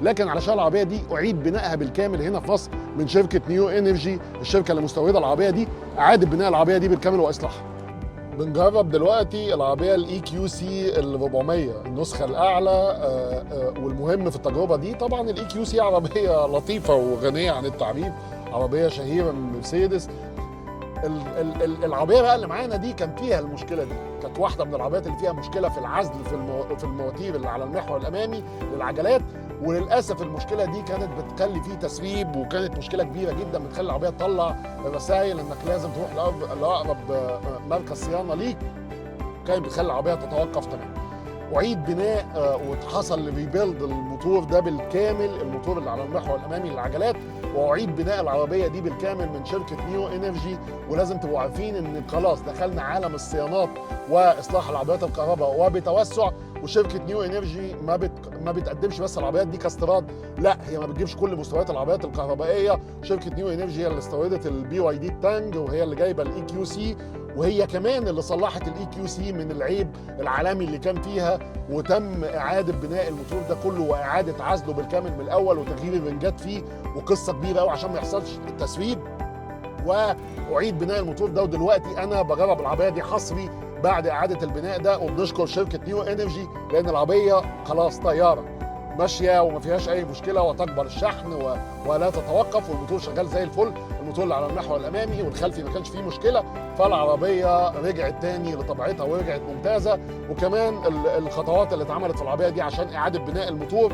لكن علشان العربية دي اعيد بنائها بالكامل هنا في مصر من شركة New Energy، الشركة اللي مستورده العربية دي، اعاده بناء العربية دي بالكامل واصلاحها. بنجرب دلوقتي العربية ال EQC ال 400، النسخة الاعلى. والمهم في التجربة دي طبعا ال EQC عربية لطيفة وغنيه عن التعريف، عربية شهيرة من مرسيدس. العربية بقى اللي معانا دي كان فيها المشكلة دي، كانت واحدة من العربيات اللي فيها مشكلة في العزل في المواتير اللي على المحور الامامي للعجلات. وللاسف المشكلة دي كانت بتخلي فيه تسريب، وكانت مشكلة كبيرة جدا بتخلي العربية تطلع رسائل انك لازم تروح لاقرب مركز صيانة ليك. كانت بتخلي العربية تتوقف تماما. اعيد بناء وحصل rebuild الموتور ده بالكامل، الموتور اللي على المحور الامامي للعجلات، واعيد بناء العربية دي بالكامل من شركة New Energy. ولازم تبقوا عارفين ان خلاص دخلنا عالم الصيانات واصلاح العربيات الكهرباء وبتوسع. وشركه New Energy ما بتقدمش بس العربيات دي كاستيراد، لا، هي ما بتجيبش كل مستويات العربيات الكهربائيه. شركة New Energy هي اللي استوردت ال BYD Tang، وهي اللي جايبه ال EQC، وهي كمان اللي صلحت ال EQC من العيب العالمي اللي كان فيها. وتم اعاده بناء الموتور ده كله واعاده عزله بالكامل من الاول وتغيير الرنجات فيه، وقصة كبيرة قوي عشان ما يحصلش التسريب، واعيد بناء الموتور ده. ودلوقتي انا بجرب العربية دي حصري بعد اعاده البناء ده. وبنشكر شركة New Energy لان العربية خلاص طيارة ماشية وما فيهاش اي مشكلة وتقبل الشحن ولا تتوقف، والموتور شغال زي الفل. الموتور اللي على المحور الامامي والخلفي ما كانش فيه مشكله، فالعربيه رجعت تاني لطبيعتها ورجعت ممتازه. وكمان الخطوات اللي اتعملت في العربية دي عشان اعاده بناء الموتور،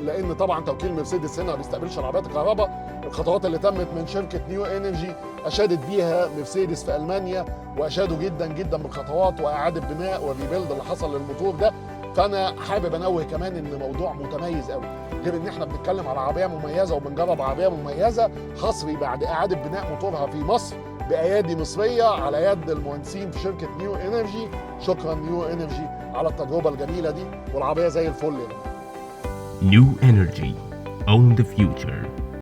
لان طبعا توكيل مرسيدس هنا ما بيستقبلش العربيات الكهرباء. الخطوات اللي تمت من شركة New Energy اشادت بيها مرسيدس في المانيا، واشادوا جدا جدا بالخطوات واعاده بناء وال rebuild اللي حصل للموتور ده. فانا حابب انوه كمان ان موضوع متميز قوي، غير ان احنا بنتكلم على عربية مميزة وبنجرب عربية مميزة حصري بعد اعاده بناء موتورها في مصر بايادي مصرية على يد المهندسين في شركة New Energy. شكرا New Energy على التجربة الجميلة دي، والعربية زي الفل يا جماعة. New Energy. Own the future.